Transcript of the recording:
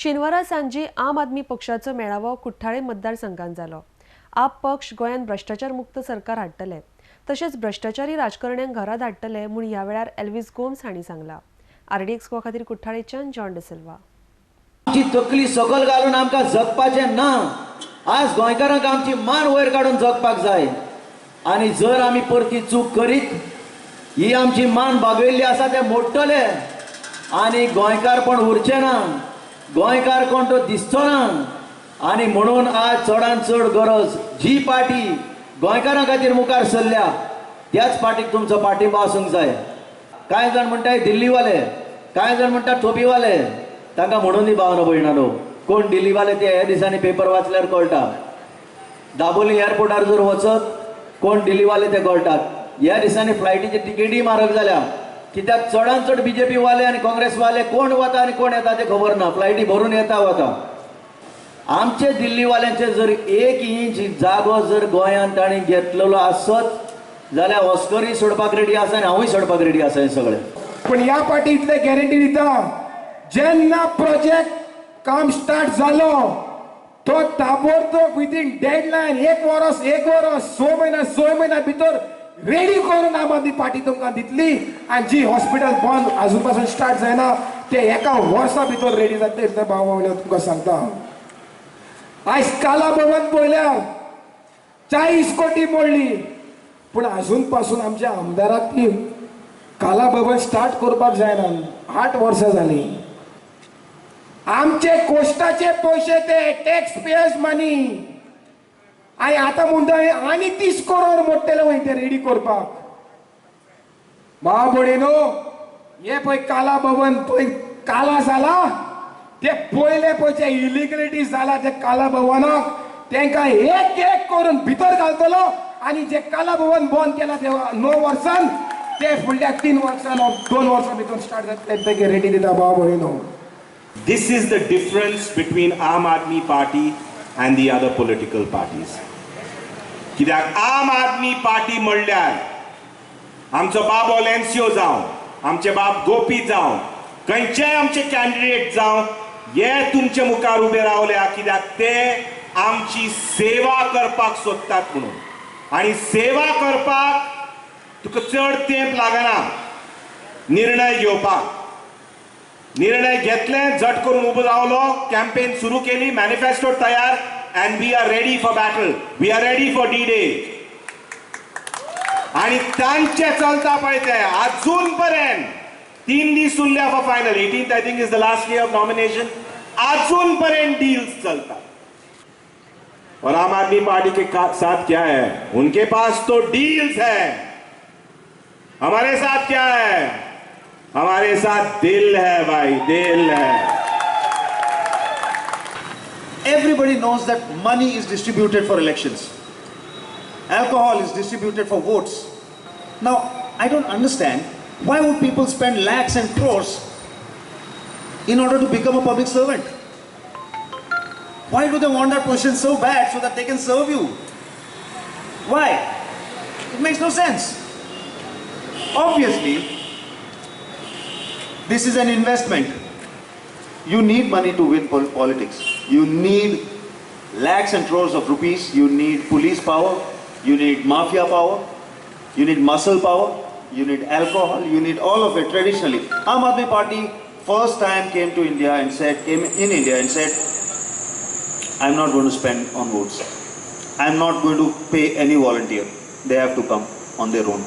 शेनवारा सांजे आम आदमी पक्षाचो मेळावो कुठ्ठाळे मतदारसंघात जालो. आप पक्ष गोंयांत भ्रश्टाचार मुक्त सरकार हाडटले तशेंच भ्रश्टाचारी राजकारण्यांक घरा धाडटले म्हूण ह्या वेळार एल्विस गोम्स हांणी सांगला. आरडीएक्स गोवा खातीर कुठ्ठाळेच्यान जॉन डिसिल्वा. आमची तकली सकल घालून आमकां जगपाचें ना. आज गोंयकारांक आमची मान वयर काडून जगपाक जाय आनी जर आमी परती चूक करीत ही आमची मान बागयल्ली आसा ते मोडटले आनी गोंयकारपण उरचें ना, गोंयकार कोण तो दिसचो ना. आनी म्हणून आज चडान चड गरज जी पार्टी गोंयकारां खातीर मुखार सरल्या त्याच पार्टीक तुमचो पाठिंबो आसूंक जाय. कांय जाण म्हणटा दिल्लीवाले, कांय जाण म्हणटा टोपीवाले, तांकां म्हणून दी भावना भयणानो, कोण दिल्लीवाले ते ह्या दिसांनी पेपर वाचल्यार कळटा. दाबोली एअरपोर्टार जर वचत कोण दिल्लीवाले ते कळटात. ह्या दिसांनी फ्लायटीचे तिकेटी म्हारग जाल्या कित्याक चडान चड बीजेपी वाले आनी काँग्रेस वाले कोण वता आनी कोण येता ते खबर ना, फ्लायटी भरून येता वता. आमचे दिल्लीवाल्यांचे जर एक इंच जागो जर गोंयांत तांणी घेतलेलो आसत जाल्यार ऑस्करूय सोडपाक रेडी आसा आनी हांवूय सोडपाक रेडी आसा हें सगळें. पण ह्या पाटी इतले गॅरंटी दिता, जेन्ना प्रोजेक्ट काम स्टार्ट जालो तो ताबडतोब विदीन डेडलायन एक वरस 6 महिना 6 महिना भितर रेडी करून आम आदमी पार्टी तुमकां दितली. आनी जी हॉस्पिटल बंद अजून पासून स्टार्ट जायना ते एका वर्सा भितर रेडी जातले इतलें भाव भयणीनो तुमकां सांगता. आयज काला भवन पळयल्यार 40 कोटी मोडली, पूण अजून पासून आमच्या आमदाराक ती काला भवन स्टार्ट करपाक जायना. 8 वर्सां जाली. आमचे कोश्टाचे पयशे ते टॅक्स पेयर्स मनी. आनी आतां म्हणटा आनी 30 करोड मोडटले वय ते रेडी करपाक. भाव भयणीनो, हे पळय काला भवन पळय काला जाला ते पयले पळय जे इलिगलिटी जाला ते काला भवनाक तांकां एक एक करून भितर घालतलो. आनी जे काला भवन बंद केला ते 9 वर्सान ते फुडल्या 3 वर्सान 2 वर्सां भितर स्टार्ट जातले ते रेडी दिता भाव भयणीनो. This is the difference between Aam Aadmi Party and the other political parties. कित्याक आम आदमी पार्टी म्हणल्यार आमचो बाब ओलेन्सियो जावं, आमचे बाब गोपी जावं, खंयचेय आमचे कॅन्डिडेट जावं, हे तुमचे मुखार उबे रावल्या कित्याक ते आमची सेवा करपाक सोदतात म्हणून. आनी सेवा करपाक तुका चड तेंप लागना निर्णय घेवपाक. निर्णय घेतले, झट करून उबो रावलो, कॅम्पेन सुरू केली, मॅनिफेस्टो तयार, and we are ready for battle, we are ready for D Day. आणि तांचे चलता पळय ते अजून पर्यंत 3 दीस उरल्या for final, 18th I think is the last day of nomination, अजून पर्यंत डील्स चलतात. और आम आदमी पार्टी के साथ क्या है? उनके पास तो डील्स है. हमारे साथ क्या है? हमारे साथ दिल है भाई, दिल है. Everybody knows that money is distributed for elections. Alcohol is distributed for votes. Now, I don't understand, why would people spend lakhs and crores in order to become a public servant? Why do they want that position so bad so that they can serve you? Why? It makes no sense. Obviously, this is an investment. You need money to win politics. You need lakhs and crores of rupees. You need police power. You need mafia power. You need muscle power. You need alcohol. You need all of it traditionally. Aam Aadmi Party first time came to India and said, came in India and said, I'm not going to spend on votes. I'm not going to pay any volunteer. They have to come on their own.